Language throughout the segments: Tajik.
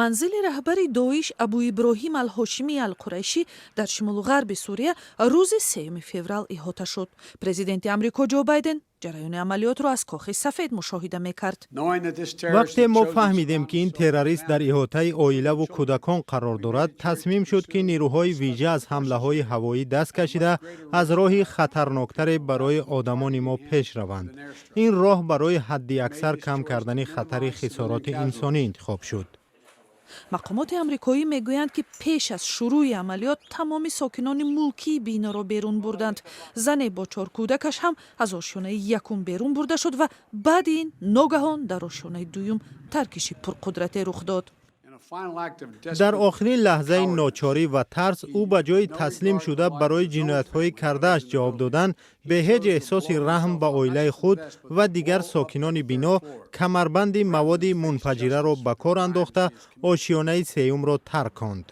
Манзили раҳбари Доиш Абу Иброҳим Алҳошимӣ Алқурайшӣ дар шимолу ғарби Сурия рӯзи 3 феврал иҳота шуд. Президенти Амрико Ҷо Байден ҷараёни амалиётро аз Кохи Сафед мушоҳида мекард. Вақте мо фаҳмидем, ки ин террорист дар иҳотаи оилаву кӯдакон қарор дорад, тасмим шуд, ки нирӯҳои вижа аз ҳамлаҳои ҳавоӣ даст кашида, аз роҳи хатарноктаре барои одамони мо пеш раванд. Ин роҳ барои ҳадди аксар кам кардани хатари хисороти инсонӣ интихоб шуд. Мақомоти амрикоӣ мегӯянд, ки пеш аз шурӯъи амалиёт тамоми сокинони мулкии биноро берун бурданд. Зане бо чор кӯдакаш ҳам аз ошёнаи якум берун бурда шуд ва баъди ин ногаҳон дар ошёнаи дуюм таркиши пурқудрате рух дод. Дар охирин лаҳзаи ночорӣ ва тарс ӯ ба ҷои таслим шуда, барои ҷиноятҳои кардааш ҷавоб додан, бе ҳеҷ эҳсоси раҳм ба оилаи худ ва дигар сокинони бино, камарбанди маводи мунфаҷираро ба кор андохта, ошёнаи сеюмро тарконд.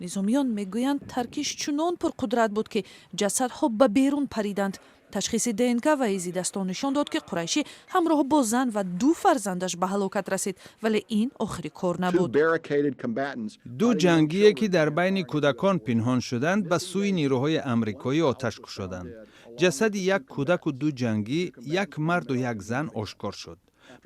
Низомиён мегӯянд, таркиш чунон пурқудрат буд, ки ҷасадҳо ба берун париданд. Ташхиси ДНК ва изи дастон нишон дод, ки Қурайшӣ ҳамроҳ бо зан ва ду фарзандаш ба ҳалокат расид, вале ин охири кор набуд. Ду ҷангие, ки дар байни кӯдакон пинҳон шуданд, ба сӯи нирӯҳои амрикоӣ оташ кушоданд. Ҷасади як кӯдаку ду ҷангӣ, як марду як зан, ошкор шуд.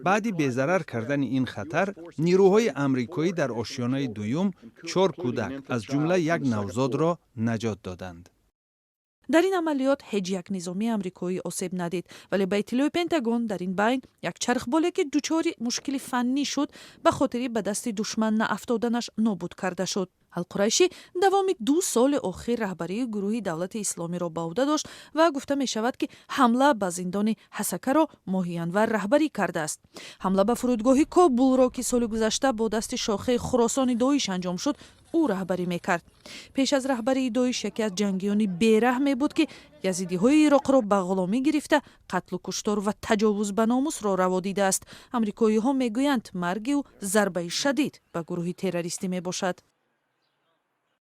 Баъди безарар кардани ин хатар, нирӯҳои амрикоӣ дар ошёнаи дуюм чор кӯдак, аз ҷумла як навзодро, наҷот доданд. Дар ин амалиёт ҳеҷ як низомии амрикоӣ осеб надид, вале ба иттилои Пентагон, дар ин байн як чархболе, ки дучори мушкили фаннӣ шуд, ба хотири ба дасти душман наафтоданаш нобуд карда шуд. Алқурайшӣ давоми 2 соли охир раҳбарии гурӯҳи Давлати Исломиро ба ӯҳда дошт ва гуфта мешавад, ки ҳамла ба зиндони Ҳасакаро моҳи январ раҳбарӣ кардааст. Ҳамла ба фурудгоҳи Кобулро, ки соли гузашта бо дасти шохаи Хуросони Доиш анҷом шуд, ӯ раҳбарӣ мекард. Пеш аз раҳбарии Доиш яке аз ҷангиёни бераҳме буд, ки язидиҳои Ироқро ба ғуломӣ гирифта, қатлу куштор ва таҷовуз ба номусро раво дидааст. Амрикоиҳо мегӯянд, марги ӯ зарбаи шадид ба гурӯҳи террористӣ мебошад.